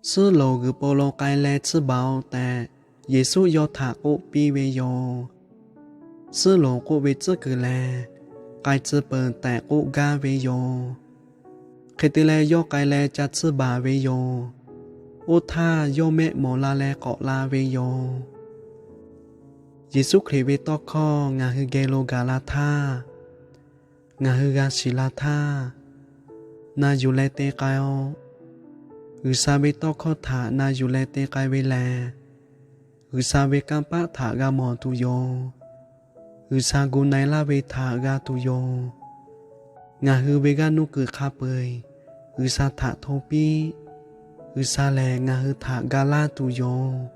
Suhˉ loˍ g'uiˬ po lo k'ai leh tsuhˇ baˬ-oꞈ tehꞈ, Yeˍsuˆ yawˇ htaꞈ k'oˆ piˇ ve yoˬ. Suhˉ loˍ k'oˆ ve tcuhˉ kuiˬ lehˬ, k'ai tcuh peuˬ tehꞈ k'oˆ gaˇ ve yoˬ. Hk'e te leh, yawˇ k'ai leh ca tsuhˇ baˬ ve yoˬ. Oˇ htaˇ, yawˇ mehˆ mawˬ la leh k'awꞈ la ve yoˬ. Yeˍsuˆ Hkriꞈ ve tawˇ hkawˇ ngaˬ hui geh lo gaˬ la htaˇ, ngaˬ hui g'a shiˍ la htaˇ, na yuˬ leh te k'ai-o. G'uiˬsha ve tawˇ hkawˇ htaꞈ na yuˬ leh te k'ai ve lehˬ, G'uiˬsha ve kanˇ paˆ htaꞈ g'a mawˬ tuˬ yoˬ. G'uiˬsha gu na-e laˇ ve htaꞈ g'a tuˬ yoˬ. Ngaˬ hui ve g'aˇ nuˇ kuiˬ hk'a peu-eˬ G'uiˬsha htaꞈ hto piˇ. G'uiˬsha lehˬ ngaˬ hui htaꞈ ga laˇ tuˬ yoˬ.